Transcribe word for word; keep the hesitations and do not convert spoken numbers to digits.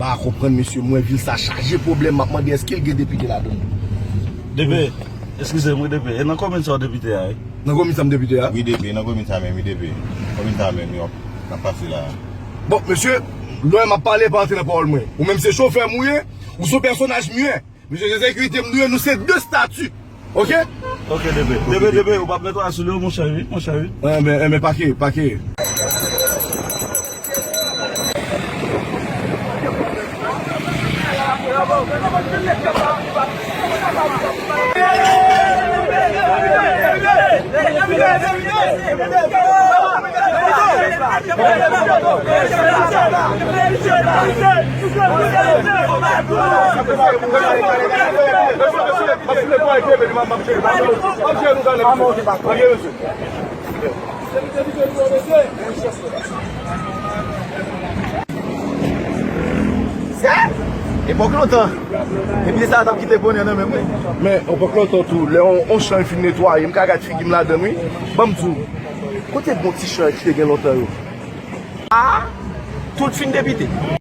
A konprann, mesye, m wè vil sa chaje pwoblèm, m ap mande èske l gen depite ladan l. Depe, eskize m, wi, Depe. E nan komin sa w depite a, wi? Nan komin sa m depite a? Wi, Depe, nan komin sa menm, wi, Depe. Komin sa menm, wi, n ap pase la. Bon, mesye, lè m ap pale, pa antre nan pawòl mwen. Ou menm se chofè m ou ye, ou se yon pèsonaj m ye. Mesye, se sekirite m nou ye, nou se de stati. Oke? Oke, Depe. Depe, Depe, ou p ap netwaye soulye w, monchè, wi, monchè, wi. Enben, enben, pake, pake. Epòk lontan, epi sa t ap kite bonè nan men mwen. Men, epòk lontan tou, lè on, on chan fin netwaye, m ka gad figi m ladan l, wi. Ban m di w, kote bon ti chan ki te gen lontan yo? A, tout fin depite.